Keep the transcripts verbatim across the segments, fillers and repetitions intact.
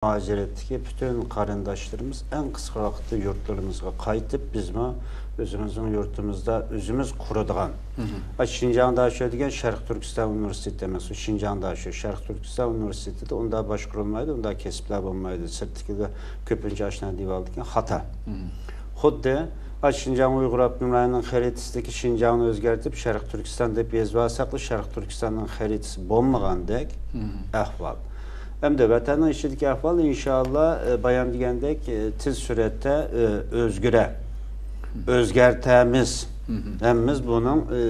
مۇھاجىرەتتىكى پۈتۈن قېرىنداشلىرىمىز ئەڭ قىسقا ۋاقىتتا يۇرتلىرىمىزغا قايتىپ، بىزمۇ ئۆزىمىزنىڭ يۇرتىمىزدا ئۆزىمىز قۇرىدىغان، مم. شىنجاڭ داشۆ دېگەن شەرقىي تۈركىستان ئۇنىۋېرسىتېتى ئەمەس، ئۇ شىنجاڭ داشۆ. شەرقىي تۈركىستان ئۇنىۋېرسىتېتىدا ئۇنداق باشقۇرۇلمايدۇ، ئۇنداق كەسىپلەر بولمايدۇ. سىرتتىكىلەر كۆپىنچە ئاشۇنداق دېيىۋالىدىكەن، خاتا. مم. خۇددى ئا، شىنجاڭ ئۇيغۇر ئاپتونوم رايونىنىڭ خەرىتىسىدىكى شىنجاڭنى ئۆزگەرتىپ، شەرقىي تۈركىستان دەپ يېزىۋالساقلا، شەرقىي تۈركىستاننىڭ خەرىتىسى بولمىغاندەك، مم. ئەھۋال. ئەمدى ۋەتەننىڭ ئىچىدىكى ئەھۋال، ئىنشائاللا، ئە، بايام دېگەندەك، ئە، تېز سۈرئەتتە، ئە، ئۆزگىرە، مم. ئۆزگەرتەمىز. مم. ھەممىمىز بۇنىڭ، ئە،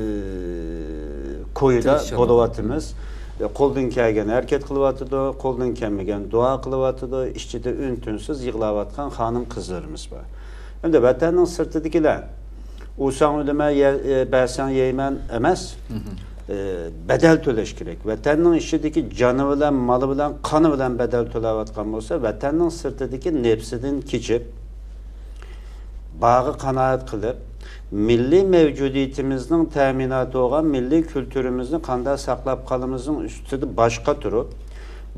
كويىدا تىرىشىۋاتىمىز. بولۇۋاتىمىز. ئە، قولدىن كەلگەن ھەرىكەت قىلىۋاتىدۇ، قولدىن كەلمىگەن دۇئا قىلىۋاتىدۇ، ئىچىدە ئۈن-تىنسىز يىغلاۋاتقان خانىم-قىزلىرىمىز بار. ئەمدى ۋەتەننىڭ سىرتىدىكىلەر، ئۇرساڭ ئۆلىمەن، يە-، ئە، بەرسەڭ يەيمەن ئەمەس، مم. ئە، بەدەل تۆلەش كېرەك. ۋەتەننىڭ ئىچىدىكى جانى بىلەن، مالى بىلەن، قانى بىلەن بەدەل تۆلەۋاتقان بولسا، ۋەتەننىڭ سىرتىدىكى نەپسىدىن كېچىپ، بارغا قانائەت قىلىپ، مىللىي مەۋجۇدىيىتىمىزنىڭ تەمىناتى بولغان مىللىي كۈلتۈرىمىزنى قانداق ساقلاپ قالىمىزنىڭ ئۈستىدە باش قاتۇرۇپ،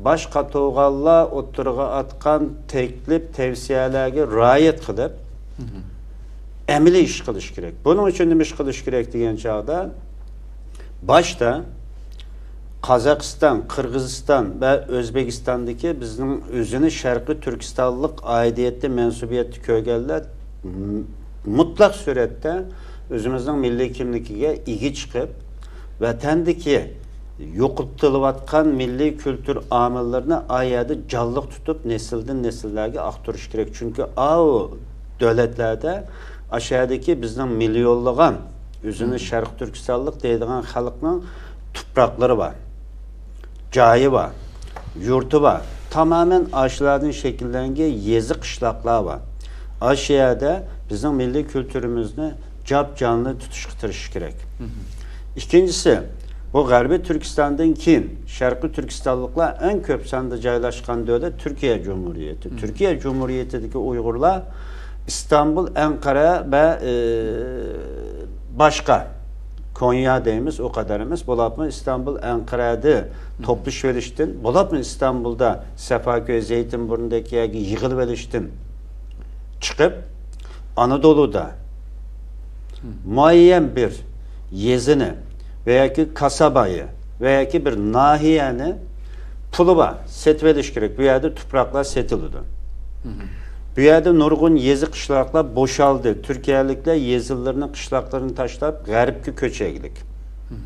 باش قاتۇرغانلار ئوتتۇرىغا ئاتقان تەكلىپ، تەۋسىيەلەرگە رىئايەت قىلىپ، مم. ئەمەلىي ئىش قىلىش كېرەك. بۇنىڭ ئۈچۈن نېمە ئىش قىلىش كېرەك دېگەن چاغدا، باشتا قازاقىستان، قىرغىزىستان ۋە ئۆزبېكىستاندىكى بىزنىڭ ئۆزىنى شەرقىي تۈركىستانلىق ئائىدىيەتتە، مەنسۇبىيەتتە كۆرگەنلەر م-، مۇتلەق سۈرەتتە ئۆزىمىزنىڭ مىللىي كىملىكىگە ئىگە چىقىپ، ۋەتەندىكى يوقىتىلىۋاتقان مىللىي كۈلتۈر ئامىللىرىنى ئا يەردە جانلىق تۇتۇپ، نەسىلدىن نەسىللەرگە ئاقتۇرۇش كېرەك. چۈنكى ئاۋۇ دۆلەتلەردە، ئاشۇ يەردىكى بىزنىڭ مىليونلىغان ئۆزىنى مم. شەرقىي تۈركىستانلىق دەيدىغان خەلقنىڭ تۇپراقلىرى بار، جايى بار، يۇرتى بار. تامامەن ئاشۇلاردىن شەكىللەنگەن يېزا، قىشلاقلار بار. ئاشۇ يەردە بىزنىڭ مىللىي كۈلتۈرىمىزنى جاپ-جانلى تۇتۇشقا تىرىشىش كېرەك. مم. ئىككىنچىسى، بۇ غەربىي تۈركىستاندىن كېيىن شەرقىي تۈركىستانلىقلار ئەڭ كۆپ ساندا جايلاشقان دۆلەت تۈركىيە جۇمھۇرىيىتى. مم. تۈركىيە جۇمھۇرىيىتىدىكى ئۇيغۇرلار ئىستانبۇل، ئەنقەرە ۋە، ئى، باشقا، كونيا دەيمىز، ئۇ قەدەر ئەمەس، بولۇپمۇ ئىستانبۇل، ئەنقەرەدە مم. توپلىشىۋېلىشتىن، بولۇپمۇ ئىستانبۇلدا سەفاكۆي، زەيتىنبۇرنىدەك يەرگە يىغىلىۋېلىشتىن چىقىپ، ئانادولۇدا مم. مۇئەييەن بىر يېزىنى ۋە ياكى كاسابايى ۋە ياكى بىر ناھىيەنى پۇلى بار سېتىۋېلىش كېرەك. بۇ يەردە تۇپراقلار سېتىلىدۇ. مم. بۇ يەردە نۇرغۇن يېزا، قىشلاقلار بوشالدى. تۈركىيەلىكلەر يېزىلىرىنى، قىشلاقلىرىنى تاشلاپ، غەربكە كۆچەيلىك. مم.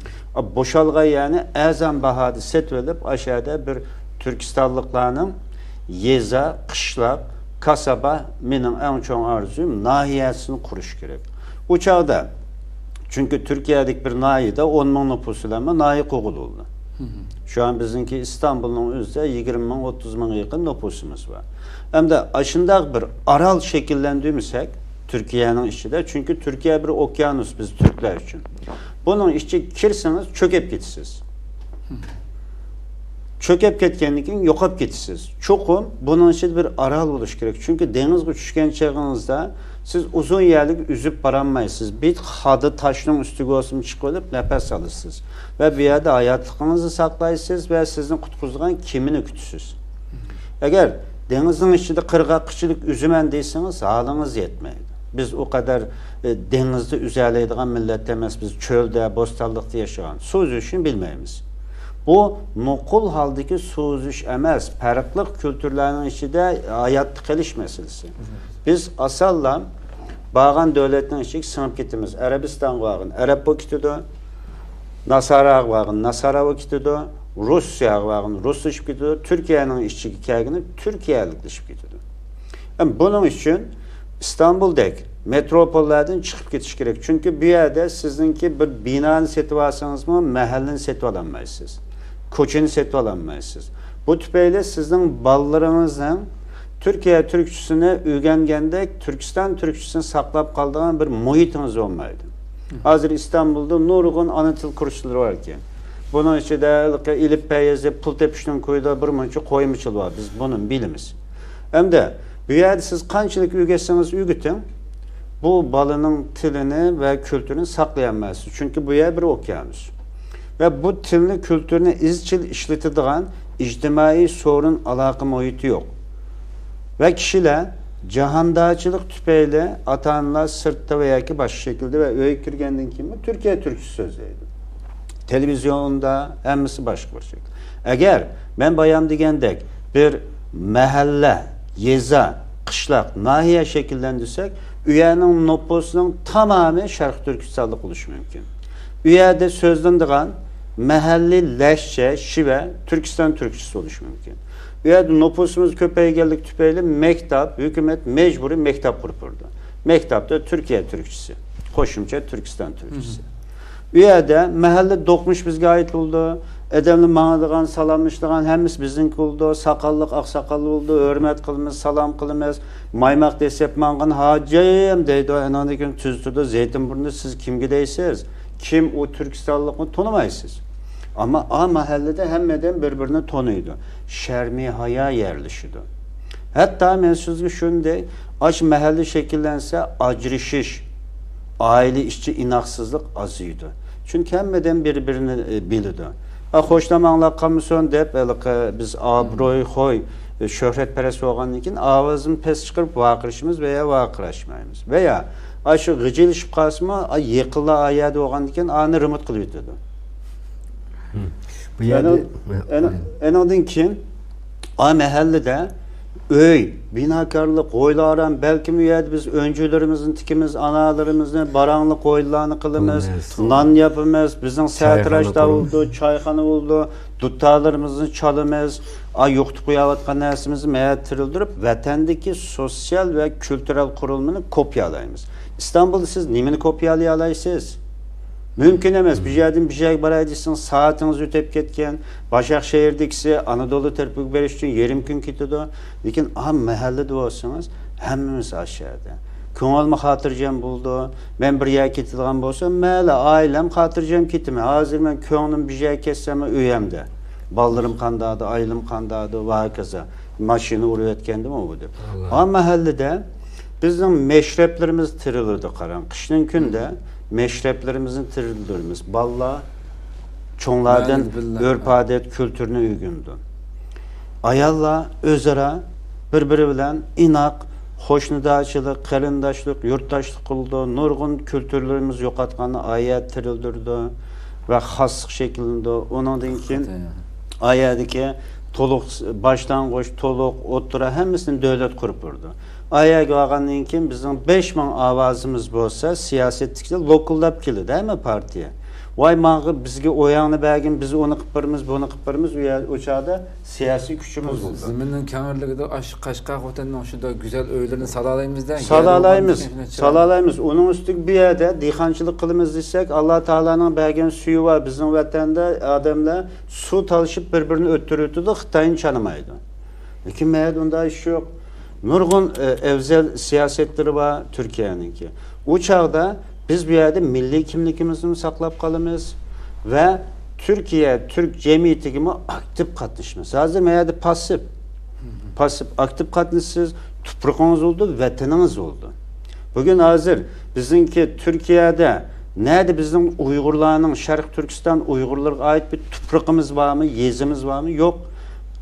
بوشالغان يەرنى ئەرزان باھادا سېتىۋېلىپ، ئاشۇ يەردە بىر تۈركىستانلىقلارنىڭ يېزا، قىشلاق، كاسابا، مېنىڭ ئەڭ چوڭ ئارزۇيۇم، ناھىيەسىنى قۇرۇش كېرەك. ئۇ چاغدا، چۈنكى تۈركىيەدىكى بىر ناھىيەدە ئون مىڭ نوپۇس بىلەن ناھىيە قوغلىدى. مم. شۇ ئان بىزنىڭكى ئىستانبۇلنىڭ ئۆزىدە يىگىرمە مىڭ، ئوتتۇز مىڭغا يېقىن نوپۇسىمىز بار. ئەمدى ئاشۇنداق بىر ئارال شەكىللەندۈرمىسەك، تۈركىيەنىڭ ئىچىدە، چۈنكى تۈركىيە بىر ئوكيانۇس بىز تۈركلەر ئۈچۈن. بۇنىڭ ئىچىگە كىرسىڭىز، چۆكۈپ كېتىسىز. چۆكۈپ كەتكەندىن كېيىن يوقاپ كېتىسىز. چوقۇم بۇنىڭ ئىچىدە بىر ئارال بولۇش كېرەك. چۈنكى دېڭىزغا چۈشكەن چېغىڭىزدا سىز ئۇزۇن يەرلىك ئۈزۈپ بارالمايسىز. بىر خادا تاشنىڭ ئۈستىگە بولسىمۇ چىقىۋېلىپ نەپەس ئالىسىز. ۋە بۇ يەردە ھاياتلىقىڭىزنى ساقلايسىز ۋە سىزنى قۇتقۇزىدىغان كېمىنى كۈتىسىز. ئەگەر دېڭىزنىڭ ئىچىدە قىرغاققىچىلىك ئۈزىمەن دېسىڭىز، ھالىڭىز يەتمەيدۇ. بىز ئۇ قەدەر، ئە، دېڭىزدا ئۈزەلەيدىغان مىللەت ئەمەس، بىز چۆلدە، بوستانلىقتا ياشىغان. سۇ ئۈزۈشنى بىلمەيمىز. بۇ نوقۇل ھالدىكى سۇ ئۈزۈش ئەمەس، پەرقلىق كۈلتۈرلەرنىڭ ئىچىدە ھاياتتا قېلىش مەسىلىسى. بىز ئاسانلا بارغان دۆلەتنىڭ ئىچىگە سىڭىپ كېتىمىز. ئەرەبىستانغا بارغىن، ئەرەب بولۇپ كېتىدۇ. ناسارا بارغىن، ناسارا بولۇپ كېتىدۇ. روسىيەگە بارغىن، رۇسلىشىپ كېتىدۇ. تۈركىيەنىڭ ئىچىگە كەلگىنى تۈركىيەلىكلىشىپ كېتىدۇ. ئەمما بۇنىڭ ئۈچۈن ئىستانبۇلدەك مېتروپوللاردىن چىقىپ كېتىش كېرەك. چۈنكى بۇ يەردە سىزنىڭكى بىر بىنانى سېتىۋالسىڭىزمۇ، مەھەللىنى سېتىۋالالمايسىز. كوچىنى سېتىۋالالمايسىز. بۇ تۈپەيلى سىزنىڭ بالىلىرىڭىزنىڭ تۈركىيە تۈركچىسىنى ئۆگەنگەندەك، تۈركىستان تۈركچىسىنى ساقلاپ قالىدىغان بىر مۇھىتىڭىز بولمايدۇ. ھازىر ئىستانبۇلدا نۇرغۇن ئانا تىل كۇرسلىرى بار ئىكەن. بۇنىڭ ئىچىدە ھېلىقى ئېلىپبە يېزىپ پۇل تېپىشنىڭ كويىدا بىر مۇنچە قويمىچىلى بار. بىز بۇنى بىلىمىز. ئەمدى بۇ يەردە سىز قانچىلىك ئۆگەتسىڭىز ئۆگىتىڭ، بۇ بالىنىڭ تىلىنى ۋە كۈلتۈرىنى ساقلىيالمايسىز. چۈنكى بۇ يەر بىر ئوكيانۇس. ۋە بۇ تىلنى، كۈلتۈرنى ئىزچىل ئىشلىتىدىغان ئىجتىمائىي سورۇن، ئالاقە مۇھىتى يوق. ۋە كىشىلەر جاھاندارچىلىق تۈپەيلى ئاتا-ئانىلار سىرتتا ۋە ياكى باشقا شەكىلدە ۋە ئۆيگە كىرگەندىن كېيىنمۇ تۈركىيە تۈركچىسى سۆزلەيدۇ. تېلېۋىزىيوندا ھەممىسى باشقا بىر شەكىل. ئەگەر مەن بايام دېگەندەك بىر مەھەللە، يېزا، قىشلاق، ناھىيە شەكىللەندۈرسەك، ئۇ يەرنىڭ نوپۇسىنىڭ تامامى شەرقىي تۈركىستانلىق بولۇشى مۇمكىن. ئۇ يەردە سۆزلىنىدىغان مەھەللىي لەھجە، شىۋە، تۈركىستان تۈركچىسى بولۇشى مۇمكىن. ئۇ يەردە نوپۇسىمىز كۆپەيگەنلىكى تۈپەيلى مەكتەپ، ھۆكۈمەت مەجبۇرىي مەكتەپ قۇرۇپ بېرىدۇ. مەكتەپتە تۈركىيە تۈركچىسى، قوشۇمچە تۈركىستان تۈركچىسى. ئۇ يەردە مەھەللە دوقمۇش بىزگە ئائىت بولىدۇ. ئادەملەر ماڭىدىغان، سالاملىشىدىغان ھەممىسى بىزنىڭكى بولىدۇ. ساقاللىق، ئاقساقال بولىدۇ. ھۆرمەت قىلىمىز، سالام قىلىمىز. مايماق دەسسەپ ماڭغان ھاجىم دەيدۇ. ئانىڭدىن كېيىن تۈزىتىدۇ. زەيتىنبۇرنۇدا سىز كىمگە دەيسىز؟ كىم ئۇ تۈركىستانلىقنى تونۇمايسىز. ئەمما ئا مەھەللىدە ھەممە ئادەم بىر-بىرىنى تونۇيدۇ. شەرمى ھايا يەرلىشىدۇ. ھەتتا مەن سىزگە شۇنى دەي، ئاش مەھەللە شەكىللەنسە، ئاجرىشىش، ئائىلە ئىچى ئىناقسىزلىق ئازىيىدۇ. چۈنكى ھەممە ئادەم بىر-بىرىنى، ئە، بىلىدۇ. ئا، خوشنام ئاڭلاپ قالمىسۇن دەپ، ھېلىقى بىز ئابروي، خوي، شۆھرەتپەرەس بولغاندىن كېيىن ئاۋازىمىز پەس چىقىرىپ ۋارقىرىشىمىز ۋە يا ۋارقىراشمايمىز. ۋە يا ئاشۇ غىجىلىشىپ قالسىمۇ، ئا، يېقىنلار ئا يەردە بولغاندىن كېيىن ئانى رېمونت قىلىۋېتىدۇ. بۇ يەردە ئەنىڭدىن كېيىن ئا مەھەللىدە ئۆي، بىناكارلىق، ھويلا-ھارام، بەلكىم ئۇ يەردە بىز ئۆنجۈلىرىمىزنى تىكىمىز، ئانالىرىمىزنى باراڭلىق ھويلىلارنى قىلىمىز، نان ياپىمىز، بىزنىڭ سەرتىراش دا بولىدۇ، چايخانا بولىدۇ، دۇتارلىرىمىزنى چالىمىز، ئا يوقىتىپ قويۇۋاتقان نەرسىمىزنى مەيەر تىرىلدۈرۈپ، ۋەتەندىكى سوتسىيال ۋە كۈلتۈرەل قۇرۇلمىنى كوپىيالايمىز. ئىستانبۇلدا سىز نېمىنى كوپىيالايالايسىز؟ مۇمكىن ئەمەس. بىر يەردىن بىر يەرگە باراي دېسىڭىز، سائىتىڭىز ئۆتۈپ كەتكەن. باشاق شەھەردىكىسى ئانادولۇ تەرىپىگە بېرىش ئۈچۈن يېرىم كۈن كېتىدۇ. لېكىن ئا مەھەللىدە بولسىڭىز، ھەممىمىز ئاشۇ يەردە. كۆڭۈلمۇ خاتىرجەم بولىدۇ. مەن بىر يەرگە كېتىدىغان بولسام، مەيلى، ئائىلەم خاتىرجەم كېتىمەن. ھازىر مەن كۆڭلۈم بىر يەرگە كەتسەممۇ ئۆيەمدە. بالىلىرىم قانداقدۇ، ئائىلەم قانداقدۇ ۋە ھاكازا. ماشىنا ئۇرۇۋەتكەندىمۇ بۇ دەپ. ئا مەھەللىدە بىزنىڭ مەشرەپلىرىمىز تىرىلىدۇ، قاراڭ. قىشنىڭ كۈنىدە مەشرەپلىرىمىزنى تىرىلدۈرىمىز. بالىلار چوڭلاردىن ئۆرپ-ئادەت، كۈلتۈرنى ئۆگىنىدۇ. ئاياللار ئۆزئارا بىر-بىرى بىلەن ئىناق، قوشنىدارچىلىق، قېرىنداشلىق، يۇرتداشلىق قىلىدۇ. نۇرغۇن كۈلتۈرلىرىمىز يوقاتقاننى ئايەت تىرىلدۈرىدۇ ۋە خاسلىق شەكىللىنىدۇ. ئۇنىڭدىن كېيىن ئايەدىكى تولۇق، باشلانغۇچ، تولۇق، ئوتتۇرا ھەممىسىنى دۆلەت قۇرۇپ بېرىدۇ. ئايەگە بارغاندىن كېيىن بىزنىڭ بەش مىڭ ئاۋازىمىز بولسا، سىياسەتتىكىلەر لوكۇلداپ كېلىدۇ، ھەممە پارتىيە. ۋاي، ماڭا بىزگە ئوياڭنى بەرگىن، بىز ئۇنى قىلىپ بېرىمىز، بۇنى قىلىپ بېرىمىز، ئۇ يەر، ئۇ چاغدا سىياسىي كۈچىمىز بولىدۇ. زېمىننىڭ كەڭرىلىكىدە ئاشۇ قەشقەر خوتەننىڭ شۇنداق گۈزەل ئۆيلىرىنى سالالايمىز-دە. سالالايمىز، سالالايمىز. ئۇنىڭ ئۈستىگە بۇ يەردە دېھقانچىلىق قىلىمىز دېسەك، ئاللا تائالانىڭ بەرگەن سۈيى بار، بىزنىڭ ۋەتەندە ئادەملەر سۇ تالىشىپ بىر-بىرىنى ئۆلتۈرۈۋېتىدۇ، خىتاينى چانىمايدۇ. لېكىن مەيەردە ئۇنداق ئىش يوق. نۇرغۇن، ئە، ئەۋزەل سىياسەتلىرى بار تۈركىيەنىڭكى. ئۇ چاغدا بىز بۇ يەردە مىللىي كىملىكىمىزنى ساقلاپ قالىمىز ۋە تۈركىيە تۈرك جەمئىيىتىگىمۇ ئاكتىپ قاتنىشىمىز. ھازىر مەيەردە پاسسىپ. پاسسىپ، ئاكتىپ قاتنىشىسىز، تۇپرىقىڭىز بولىدۇ، ۋەتىنىڭىز بولىدۇ. بۈگۈن ھازىر بىزنىڭكى تۈركىيەدە نەدە بىزنىڭ ئۇيغۇرلارنىڭ، شەرقىي تۈركىستان ئۇيغۇرلىرىغا ئائىت بىر تۇپرىقىمىز بارمۇ، يېزىمىز بارمۇ؟ يوق.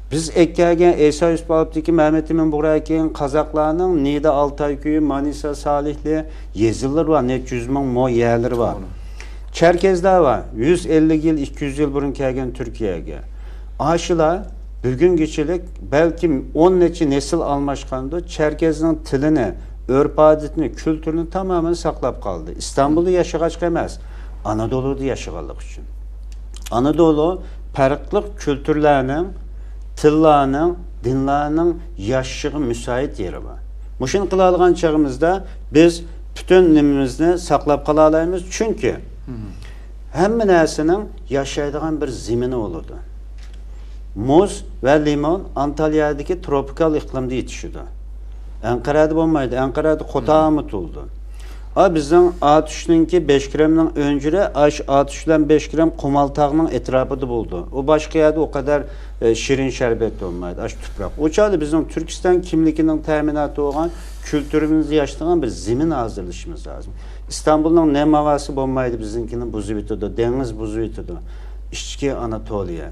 بىز ئەكەلگەن ئەيسا يۈسۈپ ئالپتىكى، مەمەت ئىمىن بۇغرا ئەكەلگەن قازاقلارنىڭ نىيىدا ئالتاي كۆيى، مانىسا سالىھلى يېزىلىرى بار، نەچچە يۈز مىڭ مو يەرلىرى بار. چەركەزلەر بار، يۈز ئەللىك يىل، ئىككى يۈز يىل بۇرۇن كەلگەن تۈركىيەگە. ئاشۇلار بۈگۈنگىچىلىك بەلكىم ئون نەچچە نەسىل ئالماشقاندۇ، چەركەزنىڭ تىلىنى، ئۆرپ-ئادىتىنى، كۈلتۈرىنى تامامەن ساقلاپ قالدى. ئىستانبۇلدا ياشىغاچقا ئەمەس، ئانادولۇدا ياشىغانلىقى ئۈچۈن. ئانادولۇ پەرقلىق كۈلتۈرلەرنىڭ، تىللارنىڭ، دىنلارنىڭ ياشىشىغا مۇسايىت يېرى بار. مۇشۇنى قىلالىغان چېغىمىزدا بىز پۈتۈن نېمىمىزنى ساقلاپ قالالايمىز. چۈنكى ھەممە نەرسىنىڭ ياشايدىغان بىر زېمىنى بولىدۇ. مۇز ۋە لىمون ئانتاليادىكى تروپىكال ئىقلىمدا يېتىشىدۇ. ئەنقەرەدە بولمايدۇ، ئەنقەرەدە قوتانمۇ تولىدۇ. ئا، بىزنىڭ ئاتۇشنىڭكى بەشكىرەمنىڭ ئۆنجۈرى، ئاش ئاتۇش بىلەن بەشكىرەم قۇمالتاغنىڭ ئەتراپىدا بولىدۇ. ئۇ باشقا يەردە ئۇ قەدەر، ئە، شېرىن شەربەت بولمايدۇ، ئاش تۇپراق. ئۇ چاغدا بىزنىڭ تۈركىستان كىملىكىنىڭ تەمىناتى بولغان، كۈلتۈرىمىزنى ياشىتىدىغان بىر زېمىن ھازىرلىشىمىز لازىم. ئىستانبۇلنىڭ نەم ھاۋاسى بولمايدۇ، بىزنىڭكىنى بۇزۇۋېتىدۇ، دېڭىز بۇزۇۋېتىدۇ. ئىچكى ئاناتولىيە.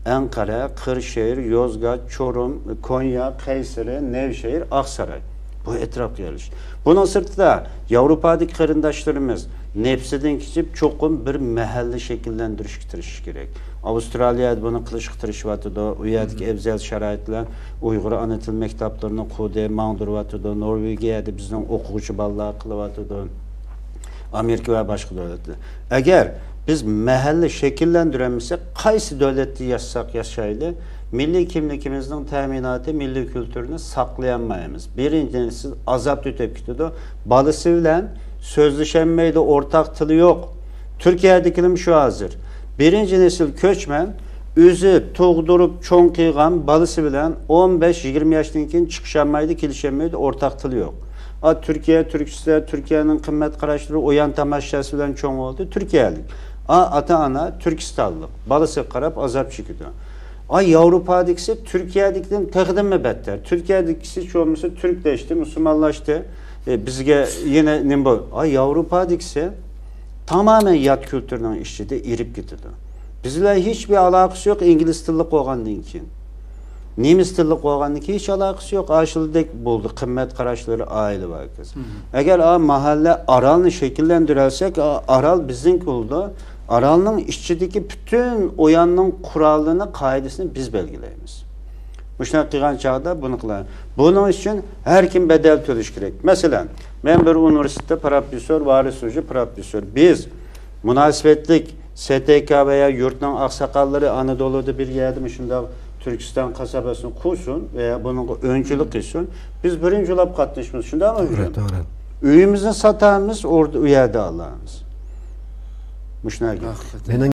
ئەنقەرە، قىرشېھىر، يوزگات، چورۇم، كونيا، قەيسىرى، نەۋشېھىر، ئاقساراي. بۇ ئەتراپقا يايرىلىش. بۇنىڭ سىرتىدا ياۋروپادىكى قېرىنداشلىرىمىز نەپسىدىن كېچىپ، چوقۇم بىر مەھەللە شەكىللەندۈرۈشكە تىرىشىشى كېرەك. ئاۋسترالىيەدە بۇنى قىلىشقا تىرىشىۋاتىدۇ. ئۇ يەردىكى ئەۋزەل شارائىت بىلەن ئۇيغۇر ئانا تىل مەكتەپلىرىنى قۇردى، ماڭدۇرۇۋاتىدۇ. نورۋېگىيەدە بىزنىڭ ئوقۇغۇچى بالىلار قىلىۋاتىدۇ. ئامېرىكا ۋە باشقا دۆلەتلەر. ئەگەر بىز مەھەللە شەكىللەندۈرەلمىسەك، قايسى دۆلەتتە ياشىساق ياشايلى، مىللىي كىملىكىمىزنىڭ تەمىناتى، مىللىي كۈلتۈرنى ساقلىيالمايمىز. بىرىنچى نەسىل ئازابتا ئۆتۈپ كېتىدۇ. بالىسى بىلەن سۆزلىشەلمەيدۇ، ئورتاق تىلى يوق. تۈركىيەدىكىلىمۇ شۇ ھازىر. بىرىنچى نەسىل كۆچمەن، ئۆزى تۇغدۇرۇپ چوڭ قىلغان بالىسى بىلەن ئون بەش يىگىرمە ياشتىن كېيىن چىقىشالمايدۇ، كېلىشەلمەيدۇ، ئورتاق تىلى يوق. ئا، تۈركىيە، تۈركىستان، تۈركىيەنىڭ قىممەت قاراشلىرى، ئويۇن تاماشىسى بىلەن چوڭ بولدى. تۈركىيەلىك. ئا، ئاتا-ئانا تۈركىستانلىق. بالىسىغا قاراپ ئازاب چېكىدۇ. ئا، ياۋروپادىكىسى تۈركىيەدىكىدىن تېخىدىنمۇ بەتتەر. تۈركىيەدىكىسى ھېچ بولمىسا تۈركلەشتى، مۇسۇلمانلاشتى. ئە، بىزگە يەنە نېمە بول-، ئا، ياۋروپادىكىسى تامامەن يات كۈلتۈرنىڭ ئىچىدە ئېرىپ كېتىدۇ. بىز بىلەن ھېچبىر ئالاقىسى يوق، ئىنگلىز تىللىق بولغاندىن كېيىن. نېمىس تىللىق بولغاندىن كېيىن ھېچ ئالاقىسى يوق. ئاشۇندەك بولدى، قىممەت قاراشلىرى، ئائىلە ۋە ھاكازا. مم. ئەگەر ئا مەھەللە ئارالنى شەكىللەندۈرەلسەك، ئا-، ئارال بىزنىڭكى بولىدۇ. ئارالنىڭ ئىچىدىكى پۈتۈن ئويۇننىڭ قورالىنى، قائىدىسىنى بىز بەلگىلەيمىز. مۇشۇنداق قىلغان چاغدا بۇنى قىلار. بۇنىڭ ئۈچۈن ھەر كىم بەدەل تۆلىشى كېرەك. مەسىلەن، مەن بىر ئۇنىۋېرسىتېتتا پروفېسسور، ۋارىس ھوجا پروفېسسور. بىز مۇناسىۋەتلىك س ت ك ۋە يا يۇرتنىڭ ئاقساقاللىرى ئانادولۇدا بىر يەردە مۇشۇنداق تۈركىستان قاسابىسىنى قۇرسۇن ۋە يا بۇنىڭغا ئۆنچىلىك قىلسۇن. بىز بىرىنچى بولۇپ قاتنىشىمىز. شۇنداقمۇ، توغرا، ھۆجەم؟ توغرا. ئۆيىمىزنى ساتامىز، ئوردا-، ئۇ يەردە ئالامىز. مۇشۇنداق گەپ. ھەقىقەتەن. مېنىڭ